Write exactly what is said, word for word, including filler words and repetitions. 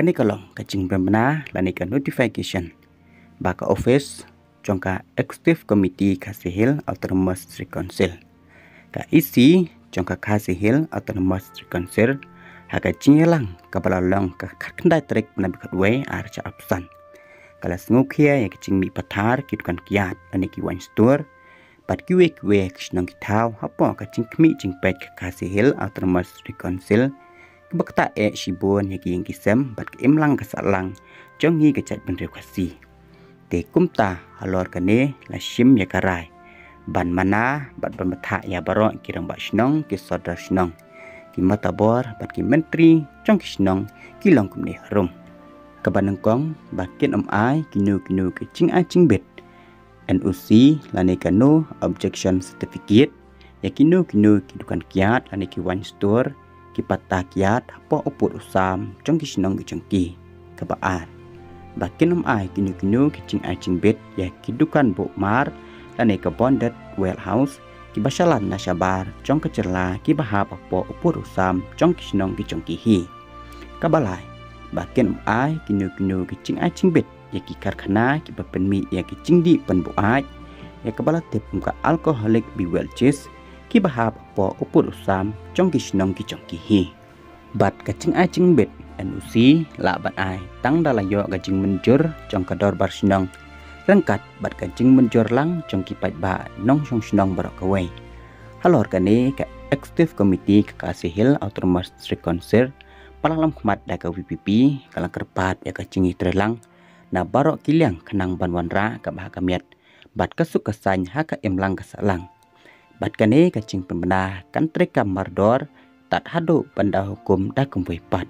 Kane ka long ka jingpynbna lane ka notification ba ka office jong ka Executive Committee Khasi Hills Autonomous District Council, ka E C jong ka Khasi Hills Autonomous District Council, ha ka jingïalang kaba la long ka khatkhyndai tarik bnai ba khatwei ar hajar arphew san, ka la sngewkhia ïa ka jingmih pathar ki dukan kiad lane ki wine store bad kiwei kiwei ki shnong ki thaw hapoh ka jingkhmih jingpeit ka Khasi Hills Autonomous District Council, kaba ktah eh shibun ïa ki ïing ki sem bad ka imlang ka sahlang jong ngi ka jaitbynriew Khasi. Te kumta halor kane la shim ïa ka rai ban mana bad ban bthah ïa baroh ki rangbah shnong, ki sordar shnong, ki matabor bad ki myntri jong ki shnong ki long kumne harum. Kaba nyngkong, ba kin ym ai kino kino ki jingai jingbit, N O C lane ka No Objection Certificate, ïa kino kino ki dukan kiad lane ki wine store, ki patta kiad hapoh u pud u sam jong ki shnong ki jong ki. Kaba ar, ba kin ym ai kino kino ki jingai jingbit ïa ki dukan buh mar lane ka bonded warehouse kiba shalan na shabar jong ka jylla kiba hap hapoh u pud u sam jong ki shnong ki jong ki hi. Kaba lai, ba kin ym ai kino kino ki jingai jingbit ïa ki karkhana kiba pynmih ïa ki jingdih pynbuaid ïa kaba la tip kum ka alcoholic beverages kiba hap hapoh u pud u sam jong ki shnong ki jong ki hi. Bad ka jingai jingbit N O C lah ban ai tang da la ïoh ka jingmynjur jong ka dorbar shnong ryngkat bad ka jingmynjur lang jong ki paidbah nongshong shnong baroh kawei. Halor kane ka Executive Committee ka Khasi Hills Autonomous District Council, ba la lam khmat da ka V P P, ka la kyrpad ïa ka jingïatreilang na baroh ki liang khnang ban wanrah kaba ha ka miat bad ka suk ka saiñ ha ka imlang ka sahlang. Bad kane ka jingpynbna kan treikam mardor tad haduh ban da hukum da kumwei pat.